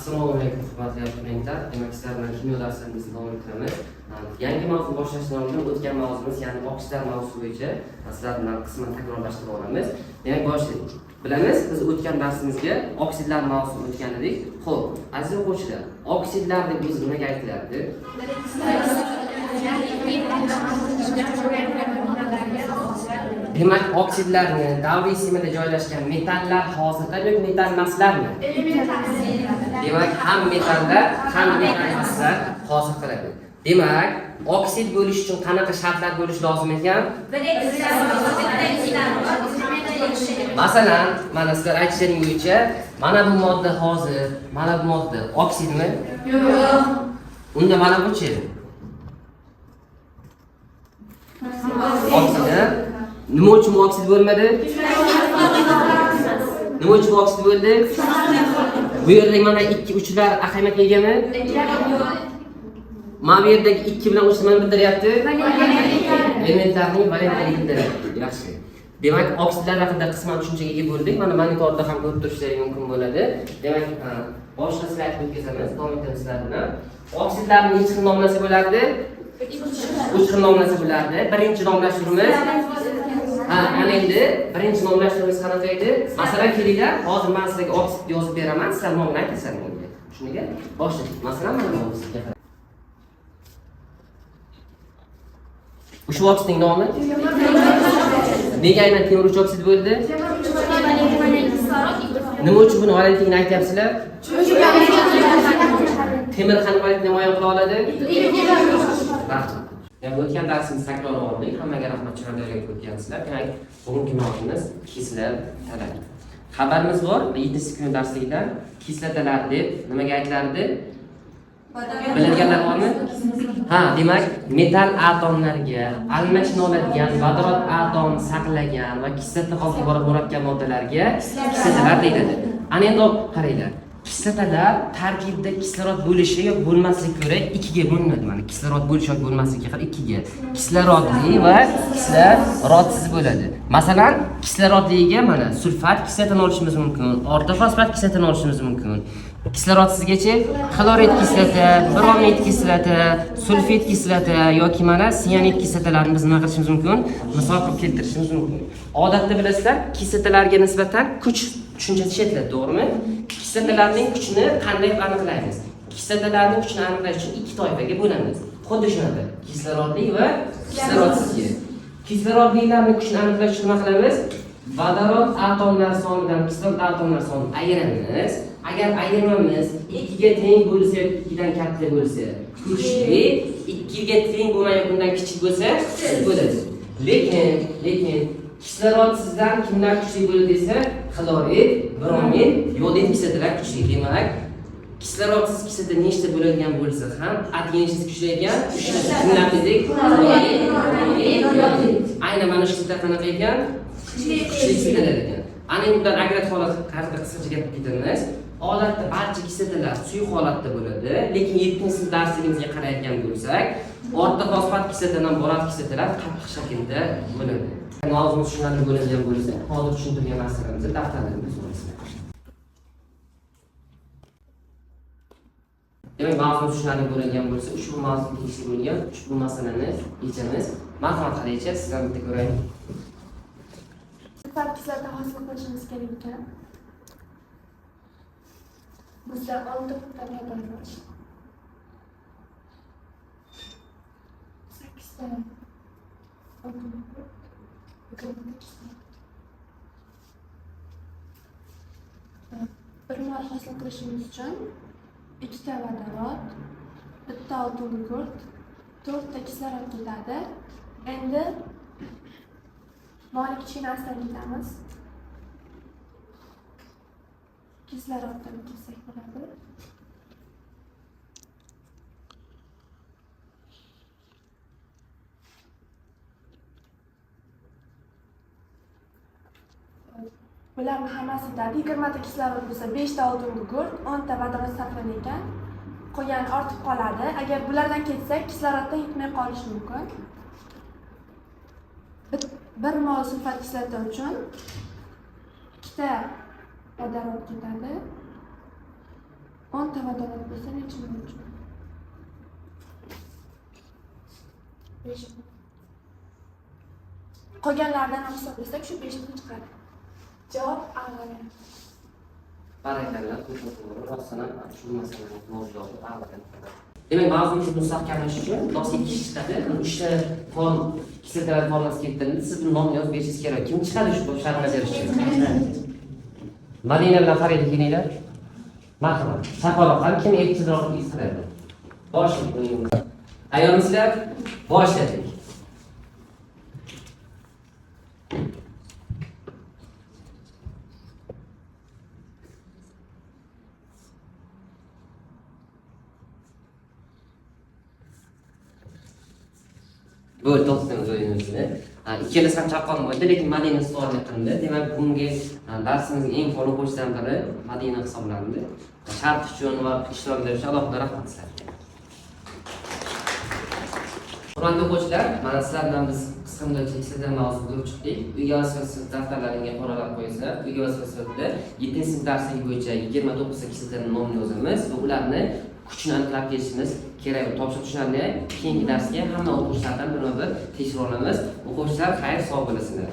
Assalomu alaykum, hurmatli abituriyentlar. Demak, sizlar bilan kimyo darslarimizni davom ettiramiz. Yangi mavzu boshlashdan oldin o'tgan mavzumiz, ya'ni oksidlar mavzusi bo'yicha sizlar bilan qisman takrorlashtirib olamiz. Demak, boshlaylik. Bilamiz, biz o'tgan darsimizga oksidlar mavzusini o'tgan edik. Xo'p, aziz o'quvchilar, oksidlar deb o'zi nimaga aytilardi? Demak, oksidlarni davriy simida joylashgan metallar hosil qiladi yoki metallmaslarmi? Demak, ham metallar, ham metallmaslar hosil qiladi. Demak, oksid bo'lish uchun qanaqa shartlar bo'lishi lozim ekan? Masalan, mana sizlar aytishlaring bo'yicha, mana bu modda hozir, mana bu modda oksidmi? Yo'q. Unda mana buchi? Oksid, ha? Nima uchun bu oksid bo'lmadi? Nima uchun bu oksid bo'ldi? Bu yerda mana 2 uchlar ahamiyatga egami? Mana bu yerdagi 2 bilan 3 nimani bildiryapti? Elementlarning valentligini bildiryapti. Yaxshi. Demak, oksidlar haqida qisman tushunchaga ega bo'ldik. Mana monitorda ham ko'rib turishlaring mumkin bo'ladi. Demak, boshqa slayd o'tkazamiz, davom etamiz sizlar bilan. Oksidlarni necha xil nomlasa bo'lardi? 3 xil nomlasa bo'lardi. Birinchi nomlashuvimiz, ha, ana endi birinchi nomlashuvimiz qanaqa edi? Masalan, kelinglar, hozir men sizlarga oksid yozib beraman, sizlar nomini aytasizlar menga. Shunga boshladik. Masalan, mana bu oksidga qarang. Ushbu oksidning nomi? Nega aynan temir uch oksid bo'ldi? Nima uchun buni valentligini aytyapsizlar? Temir qanday valent namoyon qila oladi? Rahmat. Demak, o'tgan darsimizni takrorlab oldik. Hammaga rahmat, chiroyli o'tgansizlar. Demak, bugungi mavzumiz kislotalar. Xabarimiz bor, 7-kun darsligidan kislotalar deb nimaga aytilardi? Biladiganlar bormi? Ha, demak, metal atomlarga almashina oladigan vodorod atom saqlagan va kislota holatga borib borayotgan moddalarga kislotalar deyiladi. Ana endi qaranglar. Kislotalar tarkibida kislorod bo'lishi yoki bo'lmasligiga ko'ra ikkiga bo'linadi. Mana kislorod bo'lishi yoki bo'lmasligiga qarab ikkiga. Kislorodli va kislorodsiz bo'ladi. Masalan, kislorodliga mana sulfat kislotani olishimiz mumkin, ortofosfat kislotani olishimiz mumkin. Kislorodsiz xlorid kislota, bromid kislota, sulfit kislota yoki mana sianid kislotalarini biz nima qilishimiz mumkin? Misol qilib keltirishimiz mumkin. Odatda bilasizlar, kislotalarga nisbatan kuch tushunchasi ishlatiladi, to'g'rimi? Kislotalarning kuchini qanday aniqlaymiz? Kislotalarning kuchini aniqlash uchun ikki toifaga bo'lamiz. Xuddi shunaqa, kislorodli va kislorodsizga. Kislorodlilarning kuchini aniqlash uchun nima qilamiz? Vodorod atomlar sonidan kislorod atomlar sonini ayiramiz. Agar ayirmamiz 2 ga teng bo'lsa yoki 2 dan katta bo'lsa, kuchli, 2 ga teng bo'lmay yoki undan kichik bo'lsa, kuchsiz bo'ladi. Lekin kisloradsizdan kimlar kuchli bo'ladi desa, xlorid, bromid, yodid kislotalar kuchli. Demak, kislorodsiz kislota nechta bo'ladigan bo'lsa ham, atga kuchli ekan? 3 ta. Kimlar dedik? Aynan mana shu kislota qanaqa ekan? Kuchli kislotalar ekan. Ana endi bular agregat holat haqida qisqacha gapirib ketamiz. Odatda barcha kislotalar suyuq holatda bo'ladi, lekin 7-sinf darsligimizga qarayotgan bo'lsak, ortofosfat kislotadan borat kislotalar qattiq shaklda bo'ladi. Mavzumiz tushunarli bo'ladigan bo'lsa, hozir tushuntirgan narsalarimizni daftarlarimizga olasizlar. Demak, mavzumiz tushunarli bo'ladigan bo'lsa, ushbu mavzuga tegishli bo'lgan ushbu masalani yechamiz. Marhamat, Xadicha, sizdan bitta ko'raylik. Sulfat kislota hosil qilishimiz kerak ekan. Bizda 6 ta vodorod. 8 ta oltin, 20 ta kislorod. 1 mol hosil qilishimiz uchun 2 ta vodorod, 1 ta oltin gugurt, 4 ta kislorod ketadi. Endi molni kichkinasidan ketamiz. Kisloroddan ketsak bo'ladi. Bularni hammasi yetadi. 20 ta kislorod bo'lsa, 5 ta oltin gugurt, 10 ta vodorod sarflanar ekan. Qolgani ortib qoladi. Agar bulardan ketsak, kisloroddan yetmay qolishi mumkin. 1 mol sulfat kislota uchun 2 ta vodorod ketadi. 10 ta vodorod bo'lsa, necha mol chiqadi? 5. Qolganlaridan ham hisoblasak, shu 5 mol chiqadi. Javob A varianti. Barakalla, to'g'ri, to'g'ri. Rostdan ham shu masalani to'g'ri javobi A varianti. Demak, mavzumizni mustahkamlash uchun doska ikki kishi chiqadi. Uchta form kislotalar formasi keltirildi. Siz buni nomini yozib berishingiz kerak. Kim chiqadi shu sharhni berish uchun? Madina bilan Farida kelinglar. Marhamat. Chaqaloq ham kim epchilroq qiladi? Boshlaylik. Tayyormisizlar? Boshladik. Bo'ldi, to'xtatamiz o'yinimizni. Ikkalasi ham chaqqon bo'ldi, lekin Madina ustuvorlik qildi. Demak, bugungi darsimizning eng faol o'quvchilaridan biri Madina hisoblandi. Shart uchun va ishtiroklar uchun alohida rahmat sizlarga. Hurmatli o'quvchilar, mana sizlar bilan biz qisqa muddatli kislota mavzusini ko'rib chiqdik. Uyga vazifa daftarlaringga qoralab qo'yasizlar. Uyga vazifa sifatida 7-sinf darsligi bo'yicha 29 ta kislotani nomini yozamiz va ularni kuchini aniqlab kelishimiz kerak. Topshiriq tushunarli. Keyingi darsga hamma o'quvchilardan birma-bir tekshirib olamiz. O'quvchilar, xayr, sog' bo'lasizlar.